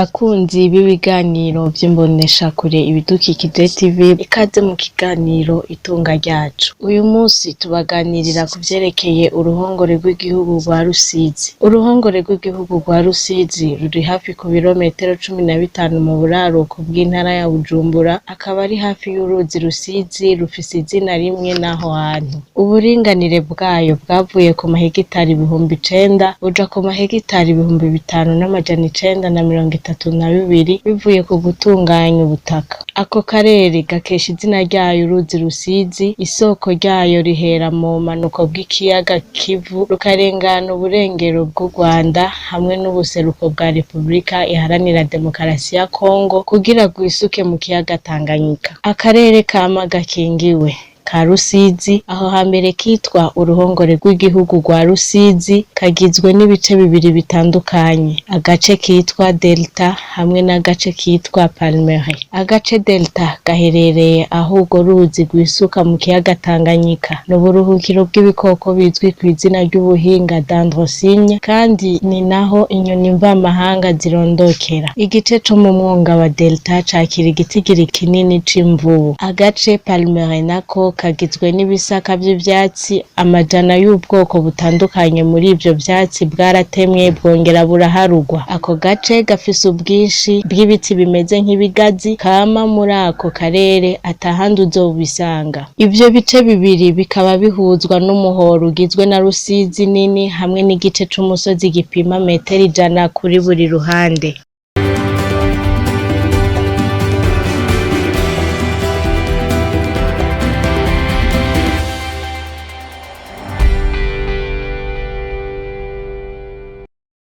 Bakunzi b'ibiganiro vy'imboneshakure Ibidukikije TV, ikaze mu kiganiro Itunga ryacu. Uyu musi tubaganirira ku vyerekeye uruhongore rw'igihugu rwa Rusizi. Uruhongore rw'igihugu rwa Rusizi ruri hafi ku birometero 15 mu buraruko bw'intara ya Bujumbura, akaba ari hafi y'uruzi Rusizi rufise izina rimwe n'aho hantu. Uburinganire bwayo bwavuye ku mahegitari 9000 buja ku mahegitari 5932 bivuye ku gutunganya ubutaka. Ako karere gakesha izina ryayo uruzi Rusizi, isoko ryayo rihera mu bumanuko bw'ikiyaga Kivu rukarengana uburengero bw'Urwanda hamwe n'ubuseruko bwa Repubulika Iharanira Demokarasi ya Kongo kugira rwisuke mu kiyaga Tanganyika. Akarere kama gakingiwe ka Rusizi, aho hambere kitwa uruhongore rw'igihugu rwa Rusizi, kagizwe n'ibice bibiri bitandukanye: agace kitwa Delta hamwe n'agace kitwa Palmeraie. Agace Delta gaherereye aho urwo ruzi rwisuka mu kiyaga Tanganyika. Ni uburuhukiro bw'ibikoko bizwi kw'izina ry'ubuhinga Dendrocygnes, kandi ni naho inyoni mvamahanga zirondokera. Igice co mu mwonga wa Delta cakira igitigiri kinini c'imvubu. Agace Palmeraie nako kagizwe n'ibisaka vy'ivyatsi amajana y'ubwoko butandukanye. Muri ivyo vyatsi bwaratemwe bwongera buraharugwa. Ako gace gafise ubwinshi bw'ibiti bimeze nk'ibigazi kama muri ako karere atahandi uzobisanga. Ivyo bice bibiri bikaba bihuzwa n'umuhora ugizwe na Rusizi nini hamwe n'igice c'umusozi gipima metero 100 kuri buri ruhande.